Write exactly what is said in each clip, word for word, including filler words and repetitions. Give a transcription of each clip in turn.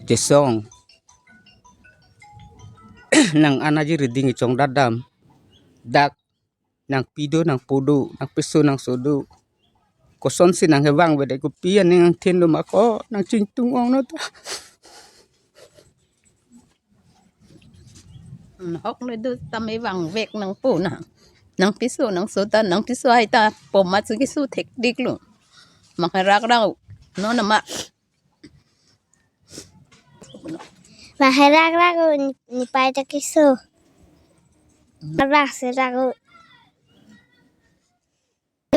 Chesong. Nang anaji reading ichong dadam. Dak nangpi do, nangpo do, nangpiso nangso do. Kosonsi nangkevang vede, kopi aning angthin do ma ko, nangchingtung ong no ta. Nahok le do tame vangvek nangpo na. Nangpiso nangso ta, nangpiso hai ta, po ma su kiso thekdik lo. Mak rak rau. No nama. Maherak rak o ni, ni pai ta kiso. Rak se rak o.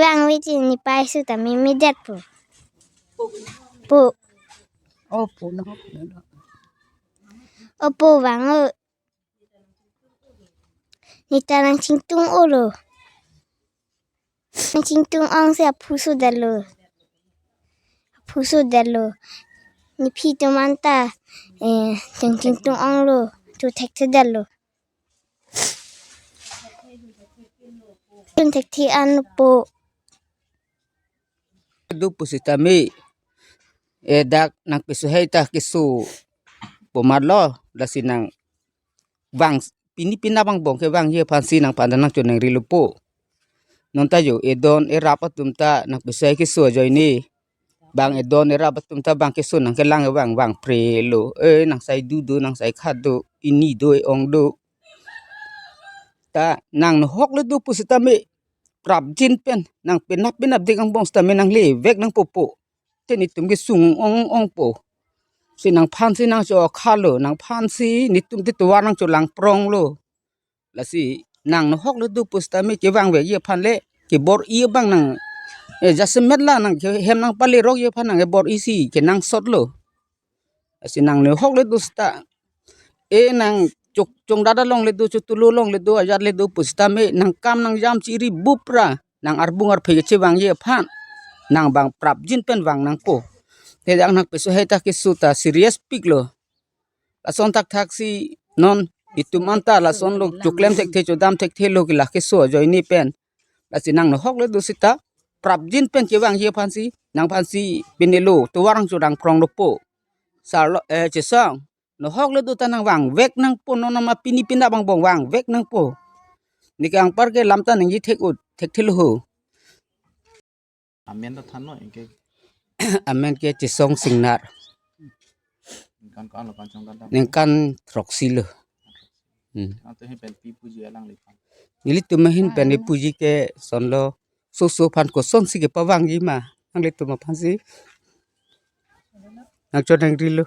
Vang viti ni pai su ta mi mi det po. Po. O po no. O po vang o. Ni ta nangchingtung olo. Nangchingtung ong si aphu su dalo. Aphu su dalo. Nephi atum anta, eh, nangchingtung ong lo. Tu thekthe dalo. Tun thekthe an po. Do pusitame. Eh, dak nangpiso hai ta kiso. Po ma lo, lasi nangvang pini pina bang bong kevangji aphansi nangphan ta nangchoningri lo po. Non ta jo, edon erap atum ta nangpiso hai kiso ajoine. Bang edon erap atum ta bang kiso nangkelang vang, vangpre lo. Eh, nangsai du do, nangsai khat do, ini do, e-ong do. Ta nang nahok le do pusitame prapjin pen, nang penap penap dik angbong sitame nanglevek nangpo po. Te netum kesung ong ong po. Si nangphansi nangcho khalo, nangphansi netum te tovar nangcholang prong lo. Lasi nang nahok le do pusitame kevangvekji aphan le kebor-i abang nang, eh, jasemet la nangkehem nangpalerokji aphan nang kebor-i si kenangsot lo. Lasi nang nahok le do seta. Eh, nang chok chongdat along le do, chotulu along le do, ajat le do pusitame nangkam nangjam chiri bupra nang arbung arphe kechevangji aphan nang bang prapjin pen vang nangpo. Te dak nangpiso hai ta kiso ta serious pik lo. Lason thakthak si non itum anta lason lo choklem thekthe chodam thekthe lo ke la kiso ajoine pen. Lasi nang nahok le do seta prapjin pen kevangji aphansi nangphansi pine lo tovar nangcholang prong lo po. Sarlo, eh, Chesong. Nahok le do ta nangvangvek nangpo, non nama pini pina bang bong vangvek nangpo. Neke anpar ke lam ta nangji thek ut, thekthe lo ho. Amen ta than noi ke. Amen ke Chesong Singnar. Ningkan ko-an lo pan chongdat dam? Ningkan throksi lo. Hmm. Ante he pen pi puji alangliphan? Nelitum ahin pen e puji ke sonlo. So so aphan kosonsi kepavangji ma nanglitum aphansi nangchoningri lo.